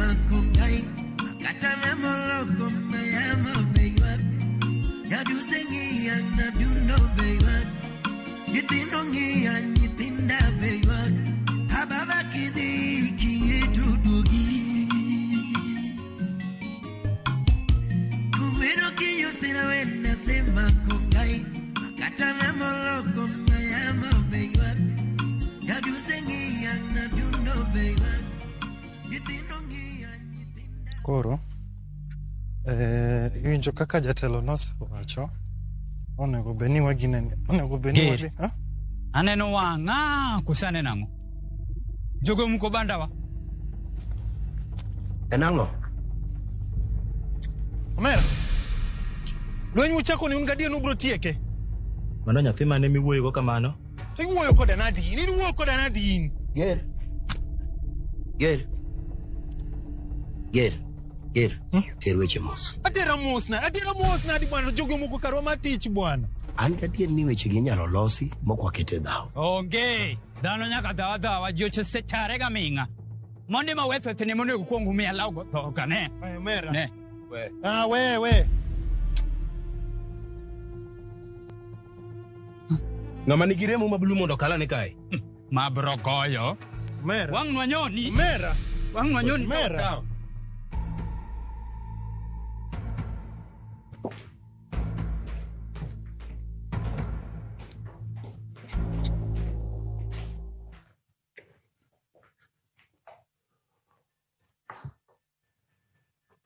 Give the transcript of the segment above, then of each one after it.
makongai Katana moloko mayama beiwa Nyaduse ngiya na duno beiwa Nyithindo ngiya nyithinda beiwa Ababa kidhi kietudugi Kumero kiyosira wena sema kongai Katana moloko mayama beiwa Nyaduse ngiya na duno beiwa Nyithindo ngiya nyithinda. Koro iwinjo kaka jatelo nosewacho onego bed ni waginene, onego bed ni wadhi, ha? Aneno wang'a koso aneno ang'o? Jogo muko bandawa. En ang'o? Omera, lweny muchako ni un gadier ni ubiro tieke. Mano nyathi mane miwuoyogo kamano? To iwuoyo koda nadi in? In iwuoyo koda nadi in? Ger. Ger. Ger. Ger. Ter weche mos. Atera mos na, atera mos nadi bwana, jogo moko karwa mar tich bwana. An gadier ni wechegi inyalo losi mok wakete dhaw. Onge. Dhano nyaka dhawa dhawa ji osechare ga ming'a. Mondi ma we thethni monego kuong umiya law go dhoga ne. Ay, Omera. Ne. Ah, we, we. Ng'ama nigi remo ma blue mondo okalane kae. Ma bro goyo. Omera. Wang' nwanyoni. Omera. Wang' nwanyoni sawa Omera. sawa.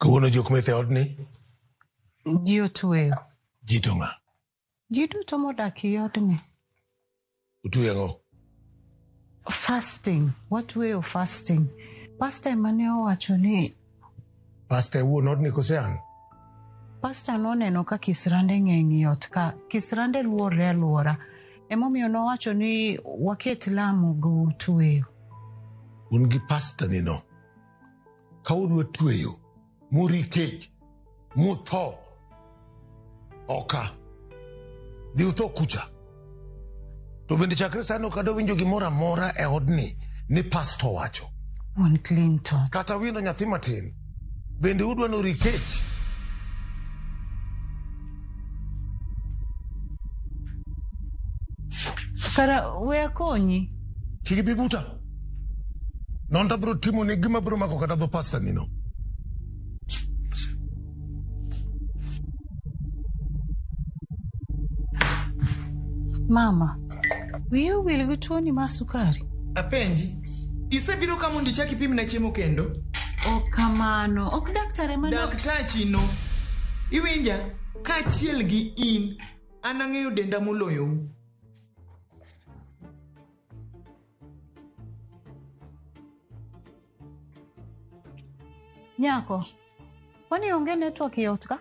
Kawuono jok metho e odni? Ji otweyo. Ji to ng'a? Ji duto modak e odni. Utweyo ang'o? Fasting. Watweyo fasting. Pastor mane owacho ni Pastor e wuon odni kose an? Pastor noneno ka kisrande ng'eny e ot ka. Kisrande luorre aluora. Emomiyo nowacho ni waket lamo go tweyo. Un gi pastor ni no. Ka udwa tweyo, muri kech, mutho, oka. Dhi utho kucha. To bende chakre sani ok adwa winjo gimoro amora e odni ni pastor owacho. Wuon Clinton. Kata wino nyathi matin. Bende udwa ni ori kech. Kara we akonyi. Kik ibi buta. Non to abiro timo ni gima biro mako kata dho pastor ni no. Mama, wiyi owil gi tuoni mar sukari? Apenji, isebiro ka mondo ichak ipimna chiemo kendo? Ok kamano, ok daktar ema no... Daktachi no. Iwinja, kaachiel gi in, an ang'eyo denda moloyou. Nyako, kwani onge network e ot ka?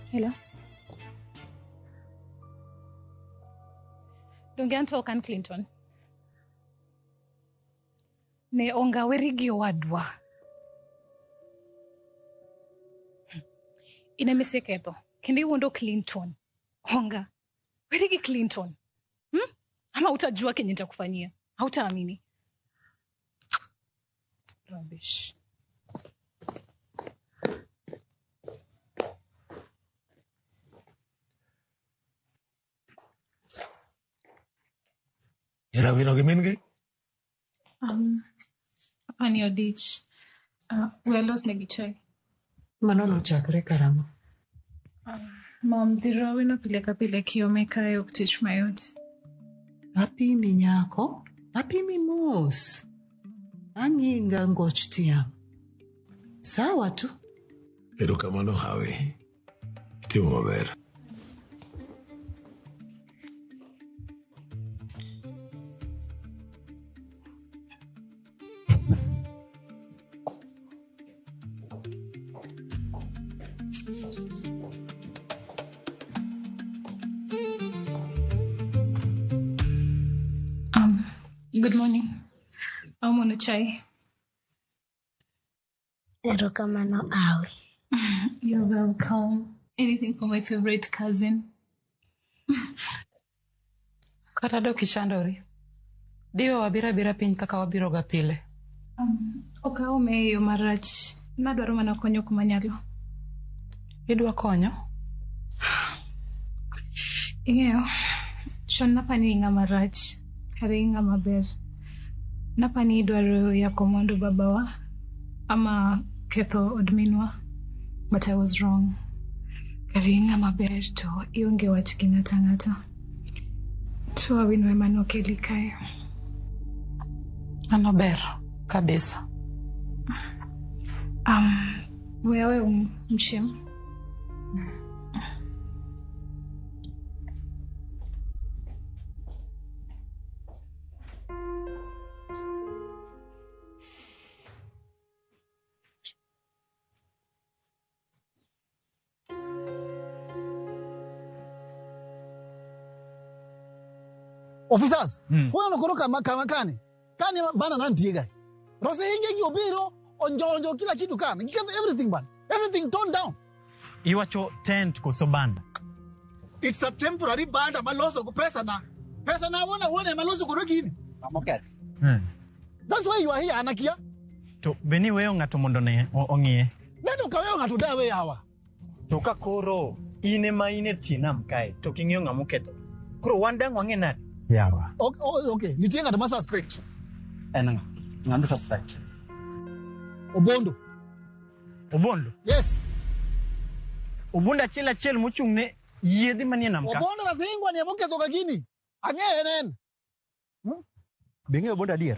Hello. Donge anto ok an Clinton. Ne onga weri gi owadwa. In ema iseketho kendo iwuondo Clinton. Onga weri gi Clinton. Ama utajua kenye nitakufanyia. Hautaamini. Rubbish. Ira wino gi min gi? Apani odich. We alos negi chai. Mano nochakre karang'o? Mom, dhiro Awino pile ka pile kiome kae ok tich mayot. Apimi nyako, apimi mos. Ang'inga ngoch tiang'. Sawa tu. Erokamano Hawi. Itimo maber. Good morning. Aomono chai. Erokamano Awi. You're welcome. Anything for my favorite cousin. Kata dok ichandori. Diwe wabiro abira piny kaka wabiroga pile. Ok aome e yo marach. Nadwaro mana konyo kuma nyalo. Idwa konyo? Ing'eyo, chon napani in ng'ama rach, kare in ng'ama ber. Napani idwaro yako mwandu babawa ama ketho od minwa, but I was wrong. Kare in ng'ama ber to ionge wach gi ng'ata ang'ata. To awino ema nokeli kae. Mano ber kabisa. Wewe mshem. Officers, funa koro kama kama kani. Kani bana nantie guy. Rose hinge gi obiro onjo onjo kila kitu kan. Giketho everything ban. Everything torn down. Iwacho tent koso banda. It's a temporary banda maloso go pesa na. Pesa na wona wona maloso go gini. That's why you are here Anakia. To beni weyo ng'ato mondo ne ong'iye. Neno ka weyo ng'ato dawe yawa. To ka koro in ema in e tie nam kae to king'iyo ng'ama oketho. Koro wan dang' wang'e nade? Yawa. Okay, okay. Nitie ng'at ma suspect. En ng'a? Ng'ama suspect. Obondo. Obondo? Yes. Obondo achiel achiel mochung' ne yiedhi manie nam ka. Obondo rasingwa ni emoketho ga gini. Ang'eye en en. Be ing'eyo Obondo adier?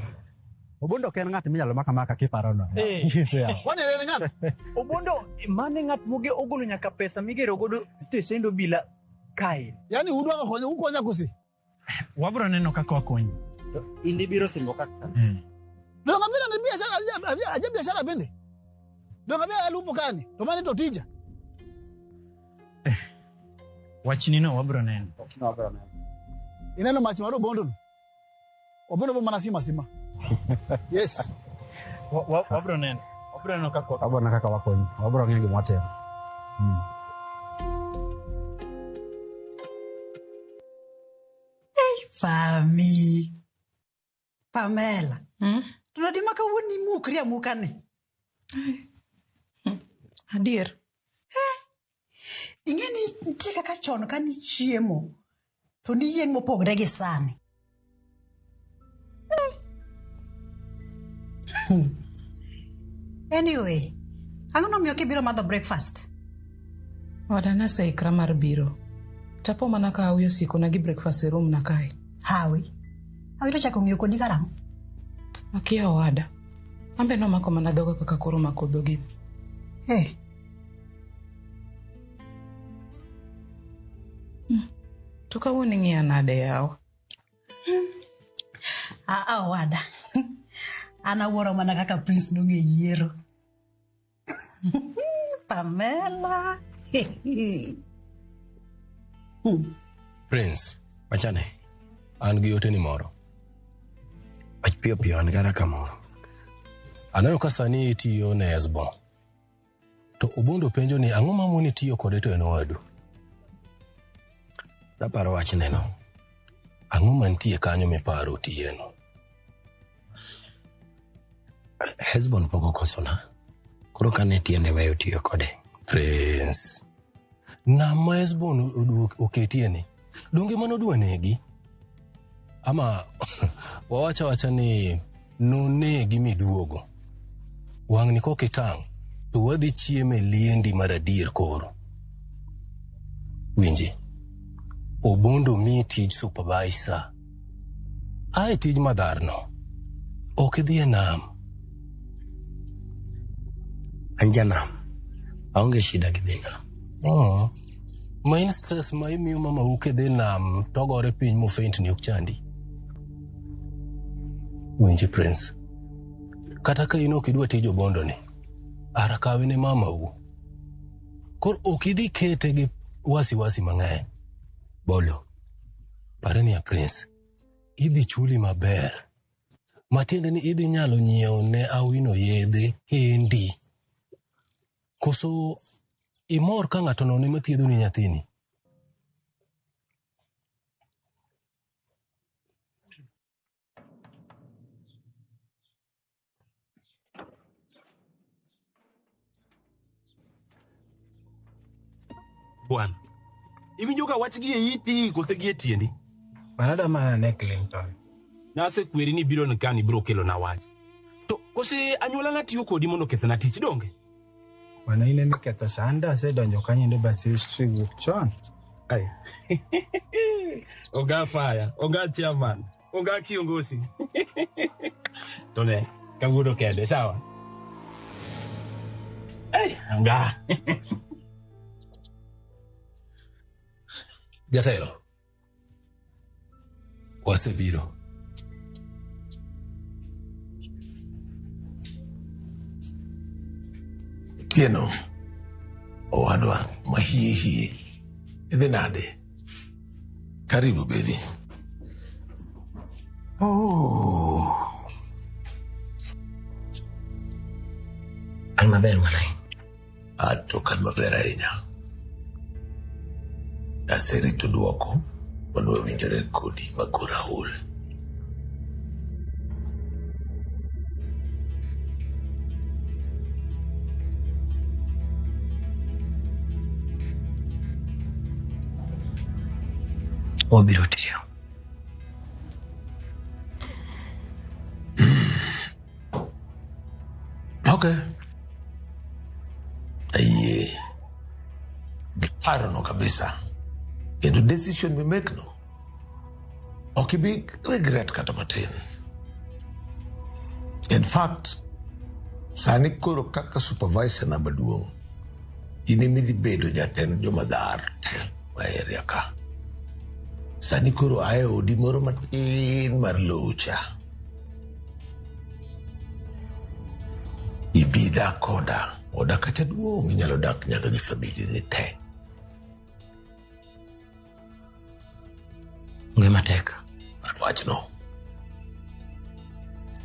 Obondo ok en ng'at minyalo maka maka kiparo no. Kwani en ng'at? Obondo mane ng'at moge ogolo nyaka pesa migero godo steshend obila kae. Yaani udwa konyo ukonya kosi? Wabro neno kaka wakonyi. In ibiro singo kaka. Donga bila ni biashara aje biashara bende. Donga bila alupo kani to mane to tija. Wachni no wabro neno. Wabro neno. Ineno mach mar Obondo no. Obondo bo mana sima sima. Yes. Wabro neno. Wabro neno kaka wabro neno kaka wakonyi. Wabro ng'eyo gima watimo. Fami. Pamela. To nadi ma kawuono imukri amuka ni? Adier. Ing'e ni nitie kaka chon ka nichiemo to niyieng' mopogre gi sani. Anyway, ang'o nomiyo kibiro madho breakfast? Oda naseikra mar biro. Tapo mana ka Hawi osikona gi breakfast e room na kae. Hawi? Hawi to chako ng'iyo kodi karang'o? Akia owada. Ambe nomako mana dhoga kaka koro mako dhogini. To kawuono ing'iya nade yawa? Aa owada. An awuoro mana kaka Prince nong'e yiero. Pamela. Prince, Wachane. An gi oteni moro. Wach piyo piyo an gara kamoro. Aneno ka sani itiyo ne Hesbon. To Obondo penjo ni ang'o mamoni tiyo kode to en owadu? Aparo wachneno. Ang'o mantie kanyo miparo tiyeno? Hesbon pok okosona. Koro kane tiende weyo tiyo kode. Prince, nam ma Hesbon oketie ni, donge mano dwa negi? Ama wawacha wacha ni nonegi miduogo. Wang'ni kok itang', to wadhi chiemo e liendi mar adier koro. Winji, Obondo miyi tij supervisor. Ae tij madharno, ok idhi e nam. An janam, aonge shida gi dhi nam. Oh. Ma in stress ma imiyo mama uke dhi nam togore piny mofeint ni ok chandi. Winji Prince, kata ka in ok idwa tij Obondo ni, ara kawe ne mama u. Koro ok idhi kete gi wasiwasi mang'eny. Bolo, pare niya Prince, idhi chuli maber. Matiende ni idhi nyalo nyiewo ne Awino yedhe kendi. Koso imor ka ng'ato nono ema thiedhoni nyathini? Bwana, iwinjo ka wach gi e iti kose gi e tiendi? Manada mana ne Clinton. Nasekweri ni ibiro ka ni ibiro kelona wach. To kose anyuolana tiyo kodi mondo okethna tich donge? Bwana in ema iketho sa an da asedonjo kanyo endo bas history wuok chon. Ai. Oga fire, oga chairman, oga kiongozi. To ne, kawuono kende, sawa? Ei, anga. Jatelo, wasebiro. Tieno, owadwa ma hie hie, idhi nade? Karibu bedi. Oh. An maber mwanai. Ato kan maber ahinya. Aserito duoko mondo wawinjore kodi makoro aol. Wabiro tiyo. Okay. Ayie. Gi parono kabisa. Kendo decision mi make no. Ok ibi regret kata matin. In fact, sani koro kaka supervisor na maduong', in ema idhi bedo jatend joma dhar te ma area ka. Sani koro ae odi moro matin mar lowo cha. Ibi dak koda. Oda kacha duong' inyalo dak nyaka gi family ni te. Ngima tek. Wachno.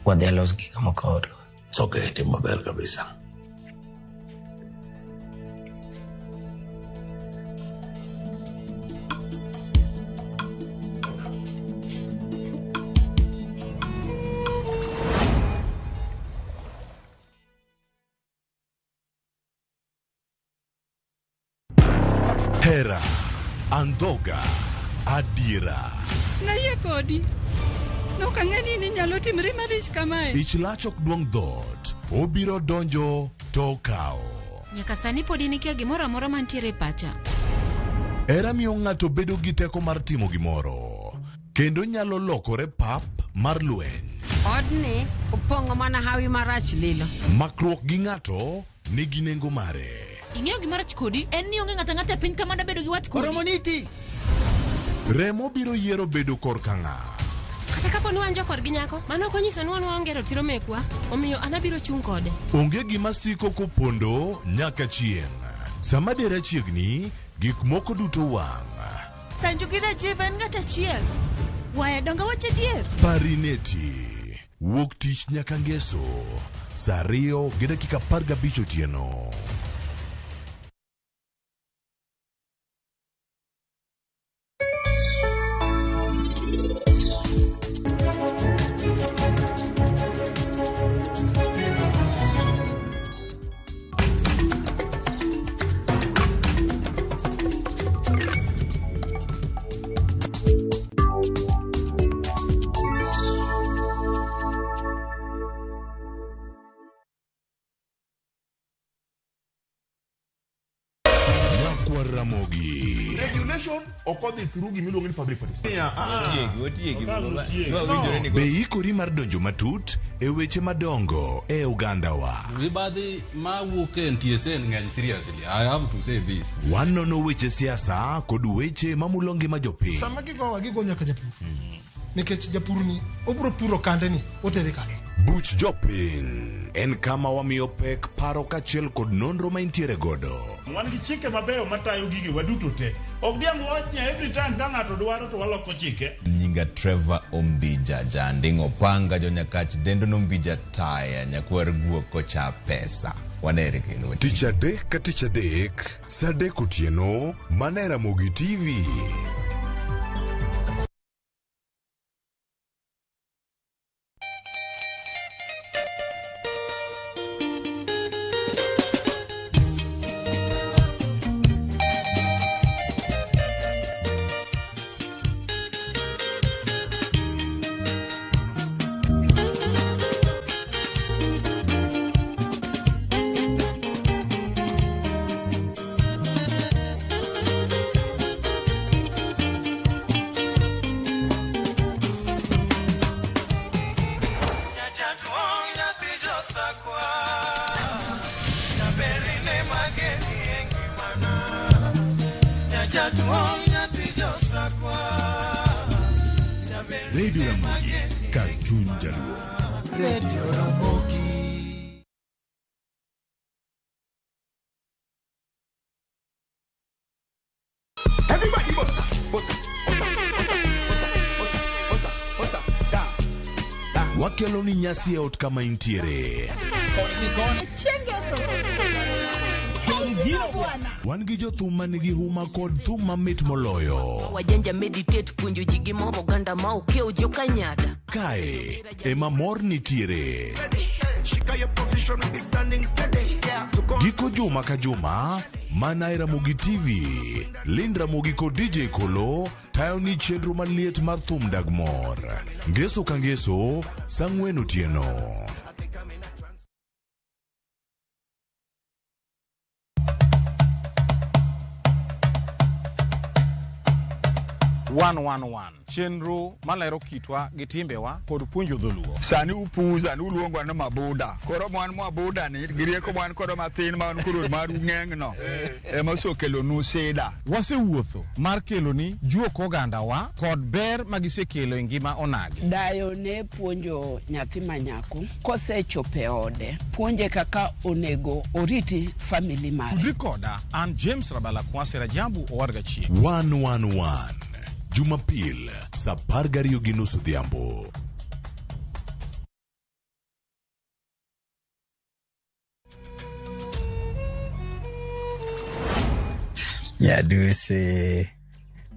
Wadhi alos giga moko ot. It's okay, tim maber kabisa. Hera, andhoga, adiera. Nayie kodi. Nok ang'e ni ninyalo timri marich kamae. Ich lach ok duong' dhoot, obiro donjo to okawo. Nyaka sani pod in ikia gimoro amora mantiere e pacha. Hera miyo ng'ato bedo gi teko mar timo gimoro, kendo nyalo lokore pap mar lweny. Odni opong'o mana hawi marach lilo. Makruok gi ng'ato nigi nengo mare. Ing'eyo gima rach kodi en ni onge ng'ato ang'ata e piny ka mada bedo gi wat kodi. Oromo niti. Remo biro yiero bedo korka ng'a. Kata kapo ni wan jokorgi nyako, mano ok onyiso ni wan waonge ratiro mekwa, omiyo an abiro chung' kode. Onge gima siko kopondo nyaka chieng'. Sama dera chiegni, gik moko duto wang'. Sanju gi Rajiv en ng'at achiel. Waya donge wach adier? Parineti. Wuok tich nyaka ngeso. Saa 2:15 otieno. Nyakwar Ramogi. Regulation ok odhi through gimiluongo ni public participation. Otiegi, otiegi. Be ikori mar donjo matut e weche madongo e ogandawa? Mibadhi mawuok e NTSA ng'eny seriously. I have to say this. Wanono weche siasa kod weche mamulo ngima jopiny. Sama gigowa gigo nyaka japur. Nikech japur ni obiro puro kande ni otere kanye. Buch Jopiny en kama wamiyo pek paro kaachiel kod nonro ma intiere godo. Wan gi chike mabeyo matayo gigewa duto te. Ok diang' wawach ni every time ka ng'ato dwaro to waloko chike. Nyinga Trevor Ombija Janding' Opanga Jonyakach dendo nombija taya nyakwar guok kocha pesa. Wanere kendo. Tich adek ka tich adek, saa adek otieno, mana e Ramogi TV. Radio Ramogi, kar chuny jaluo. Radio Ramogi. Everybody bossa, bossa, bossa, bossa, bossa, bossa, bossa, dance. Wakelo ni nyasi e ot kama intiere. Wan gi jothum ma nigi huma kod thum mamit moloyo. Wajanja meditate puonjo ji gi moro oganda ma okiewo jokanyada. Kae ema mor nitiere. Shika your position, be standing steady. Giko juma ka juma, mana e Ramogi TV. Lind Ramogi kod DJ Kolo tayo ni chenro maliet mar thum dag mor. Ngeso ka ngeso, saa ang'wen otieno. One one one chenro malero kitwa gi timbewa kod puonjo dholuo. Sani upuza ni uluongwa ni mabuda. Koro mwan mabuda ni gi rieko mwan kodo mathin ma wan koro maru ng'eng no ema osekelonu sida. Wasewuotho mar keloni juok ogandawa kod ber magisekelo e ngima onagi. Dayo ne puonjo nyathi ma nyako kosechopo e ode, puonje kaka onego oriti family mare. Tudri koda an James Rabala Kwase Rajabu Owadga Chieng'. 111 Jumapil saa 12:30 odhiambo. Nyadusi,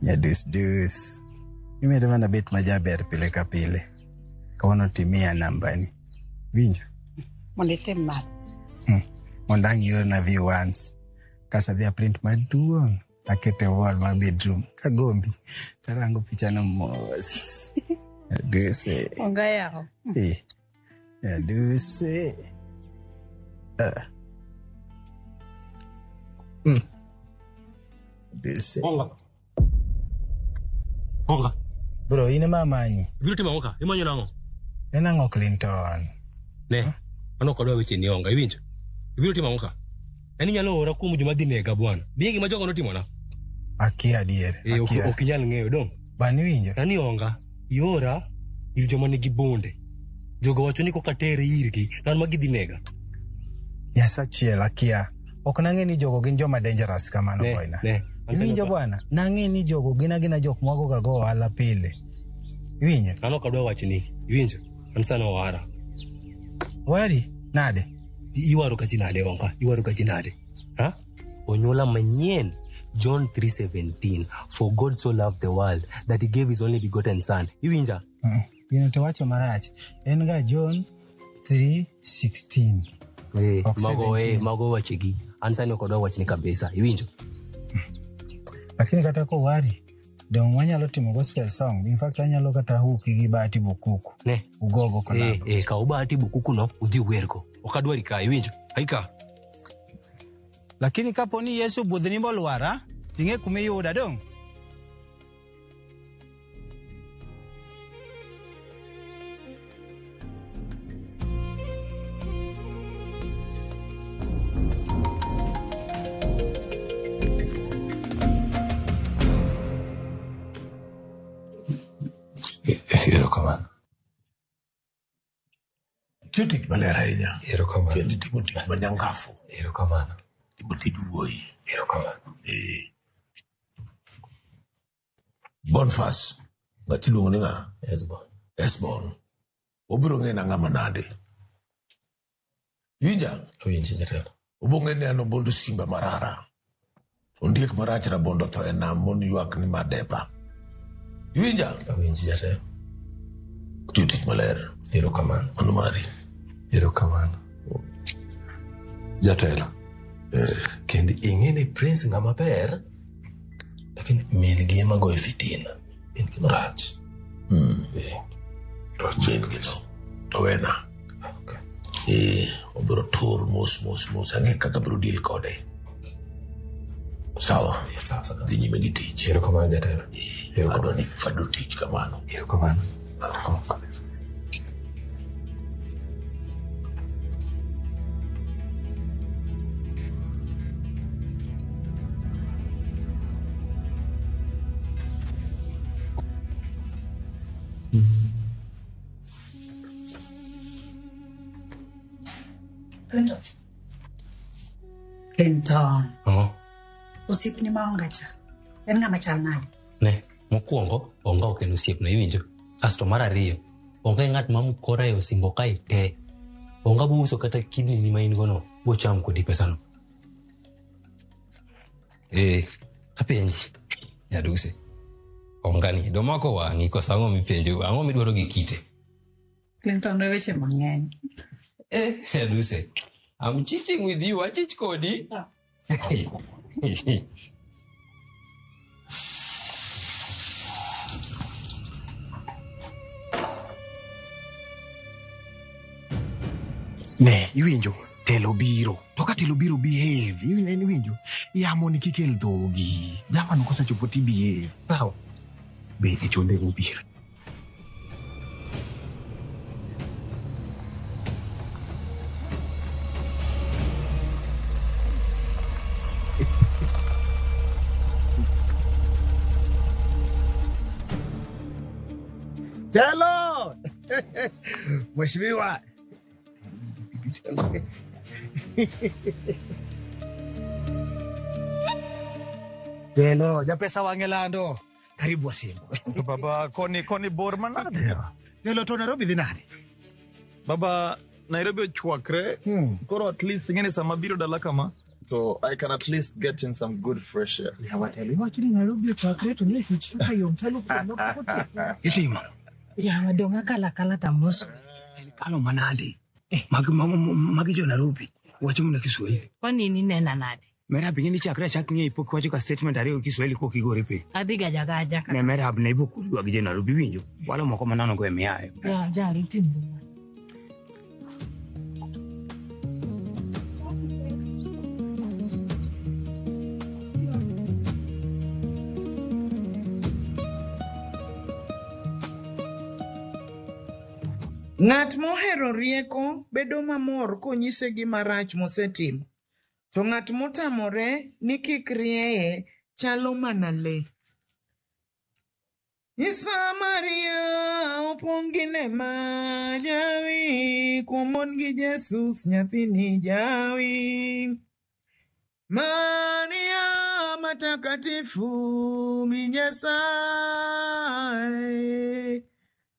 nyadusdus. Imedo mana bet majaber pile ka pile. Kawuono timiya nambani. Winjo? Mondo itim math. Mondo ang' iorna view once. Kasto adhi a print maduong' aketo e wall mar bedroom. Kagombi tarango pichano mos. Nyadusi. Onge yawo. Eh. Nyadusi. Nyadusi. Onga. Onga. Bro, in ema amanyi. Ibiro timo ang'o ka? Imanyo nang'o? En ang'o Clinton? Ne, mano ok adwa weche ni onga, iwinjo? Ibiro timo ang'o ka? En inyalo ora kuom joma dhi nega bwana. Bi gima jogo notimona. Akia adier. Eh, akia. ok inyal ng'eyo dong. Bani winjo? Nani onga, iora ir joma nigi bunde. Jogo wacho ni koka tere irgi, to an ma gidhi nega. Nyasachiel akia. Ok nang'e ni jogo gin joma dangerous kamano Ne, boyna. ne. Iwinjo bwana? Nang'e ni jogo gin agina jok mwagoga go ohala pile. Iwinjo? An ok adwa wachni. Iwinjo? An sani owara. Wari? Nade? Iwaro ka ji nade onga? Iwaro ka ji nade? Ha? Onyuola manyien. John 3:17. For God so loved the world that he gave his only begotten son. Iwinja? Gino to wacho marach. En ga John 3:16. Eh, Ok mago 17. mago wachegi. An sani ok adwa wachni kabisa. Iwinjo? Lakini kata kowari, dong wanyalo timo gospel song. In fact, wanyalo kata huki gi Bahati Bukuku. Ne. Ugogo kolabo. Kaw Bahati Bukuku no udhi uwergo. Ok adwari ka, iwinjo? Aika. Lakini kapo ni Yesu budhni molwara, ting'e kuma iyuda dong'. Erokamano. Tiyo tich maler ahinya. Erokamano. Kendo itimo tich manyangafu. Erokamano. Timo tij wuoyi. Erokamano. Eh. Bonfas, ng'at iluongo ni ng'a? Esbon. Esbon. Obiro ng'e na ng'ama nade. Iwinja? Awinji jatelo. Obiro ng'e ni an obondo simba marara. Ondiek marach rabondo tho e nam mon ywak ni madepa. Iwinja? Awinji jatelo. Tiyo tich maler. Erokamano. Mano mari. Erokamano. Jatelo. Kendo ing'e ni Prince ng'ama ber, lakini min gi ema goyo fitina. Min gi marach. Eh. Min gi no. To wena. Eh, obiro tur mos mos mos. Ang'e kaka abiro deal kode. Sawa. Dhi nyime gi tich. Erokamano jatelo. Adwa ni fado tich kamano. Erokamano. Clinton, Ang'o? osiepni maonge cha en ng'ama chal nade? Ne, mokwongo onga ok en osiepna iwinjo. Kasto mar ariyo, onge ng'at ma mukora e osimbo kae te. Onga bouso kata kidney ni ma in go no, bocham kodi pesano. Eh, apenji. Nyaduse. Onga ni, domako wang'i koso ang'o mipenjo, ang'o midwaro gi kite? Clinton we weche mang'eny. Eh, Nyaduse. I'm cheating with you, achich kodi. Ne, iwinjo, telo biro. To ka telo biro behave, iwinjo, iwinjo. Yamo ni kik el dhogi. Jamano kosechopo ti behave. Sawa. Be e chonde go biro. Telo! Mheshimiwa. Telo, japesa wang'e lando. Karibu Wasimbo. To baba koni koni bor manade. Telo to Nairobi dhi nade? Baba Nairobi ochwakre. Koro at least ing'eni sama biro dala kama to I can at least get in some good fresh air. Yawa telo, iwacho ni Nairobi ochwakre to ne chiemo yom chalo Itimo. Yawa dong' akalo akala tamoso. Kalo manade. Magi magi jo Nairobi. Wacho mana Kiswahili. Kwani in inena nade? Mera pinyi ni chakre chak ng'e pok wacho ka statement ariyo Kiswahili kok igore piny. Adhi gaja gaja ka. Ne mera ne ibok ywag jo Nairobi winjo. Walo moko manono go emiayo. Ya jari timbo. Ng'at mohero rieko bedo mamor konyise gima rach mosetimo, to ng'at motamore ni kik rieye chalo mana le. Samaria opong' gi nema jawi, kuom mon gi Jesus nyathini jawi. Maria matakatifu mi Nyasaye,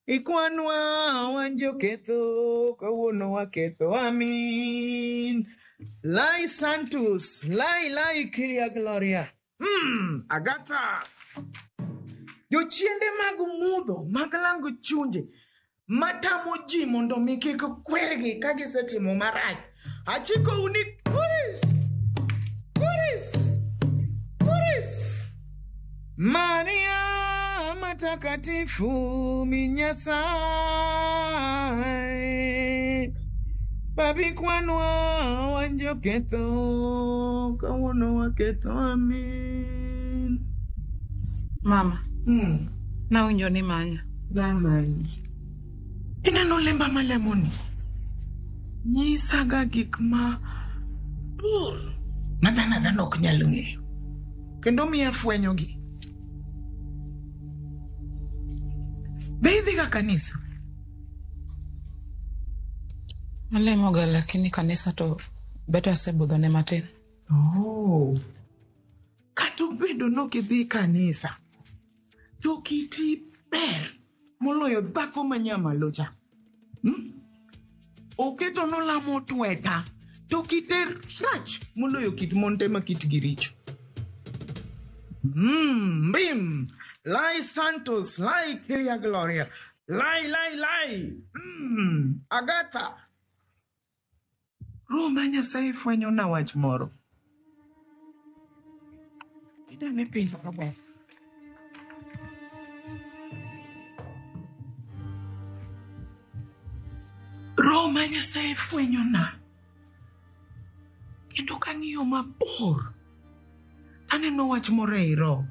ikwanwa wan joketho kawuono waketho amin. Lai Santus, lai lai Kyria Gloria. Agatha. Jochiende mag mudho mag lango chunje matamo ji mondo mi kik kwergi ka gisetimo marach. Achikou ni kuris, kuris, kuris. Maria matakatifu mi Nyasaye, babikwanwa wan joketho kawuono waketho amin. Mama. Nawinjo ni manya. Namanyi. Ineno lemba malemoni? Nyisaga gik ma bur ma dhano adhana ok nyal ng'eyo. Kendo miya fwenyogi. Be idhiga kanisa? Alemoga lakini kanisa to better asebudhone matin. Oh. Kata obedo ni ok idhi kanisa, to kiti ber moloyo dhako ma nyamalo cha. Oketo nolamo tweta, to kite rach moloyo kit mon te ma kitgi richo. Bim! Lai Santos, lai Kiria Gloria, lai, lai, lai! Agatha! Roho ma Nyasaye fwenyo na wach moro. Idane piny maber. Roho ma Nyasaye fwenyo na. Kendo kang'iyo mabor, aneno wach moro ei roho.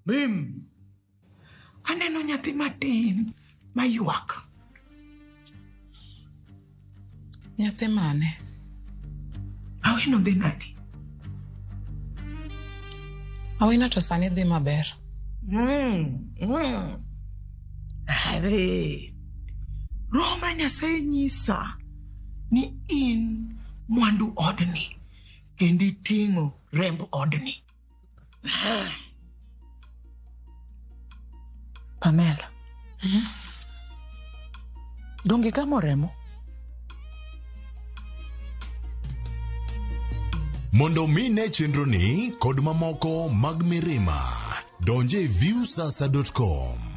Bim! Aneno nyathi matin maywak. Nyathi mane? Awino dhi nade? Awino to sani dhi maber. Are. Roho ma Nyasaye nyisa ni in mwandu odni kendo iting'o remb odni. Pamela. Donge igamo remo? Mondo mi ne chenroni kod mamoko mag Mirima, donje viewsasa.com.